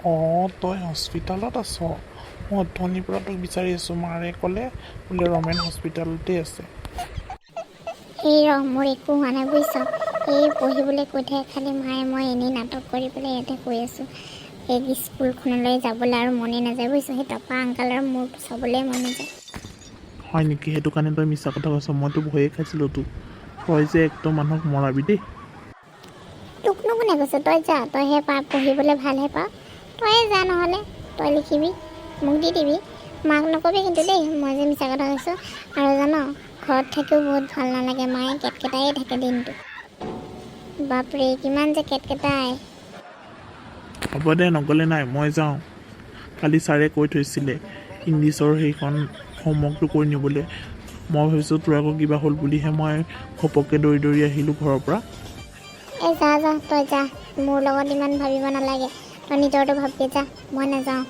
অঁ, তই হস্পিটেলত আছ? মই অথনিৰ পৰা তোক বিচাৰি আছোঁ। মাৰে ক'লে বোলে ৰমেন হস্পিটেলতে আছে। এই ৰ, মোৰ একো হোৱা নাই, বুজিছ? এই পঢ়িবলৈ কৈ থাকে খালি মায়ে। মই এনেই নাটক কৰি পেলাই ইয়াতে কৈ আছোঁ। এই স্কুলখনলৈ যাবলৈ আৰু মনেই নাযায়, বুজিছ? সেই টপা আংকালৰ মূৰটো চাবলৈ মন নাযায়। হয় নেকি? সেইটো কাৰণে তই মিছা কথা কৈছ। মইতো ভয়ে খাইছিলোঁ তোক। তই যে একদম মানুহক মৰাবি দেই। তোকনো কোনে কৈছে? তই যা, তইহে পা, পঢ়িবলৈ ভালহে পাৱ। তয়ে যা, নহ'লে তই লিখিবি, মোক দি দিবি। মাক নকবি কিন্তু দেই, মই যে মিছা কথা কৈছোঁ। আৰু জান, ঘৰত থাকিও বহুত ভাল নালাগে। মায়ে কেটকেটায়ে থাকে দিনটো। বাপৰে, কিমান যে কেটকেটাই! হ'ব দে, নগ'লে নাই, মই যাওঁ। কালি ছাৰে কৈ থৈছিলে ইংলিছৰ সেইখন হোমৱৰ্কটো কৰি নিবলৈ। মই ভাবিছোঁ তোৰ আকৌ কিবা হ'ল বুলিহে মই ঘপককৈ দৌৰি দৌৰি আহিলোঁ ঘৰৰ পৰা। এই যা যা, তই যা। মোৰ লগত ইমান ভাবিব নালাগে। তই নিজৰটো ভাবি যা, মই নাযাওঁ।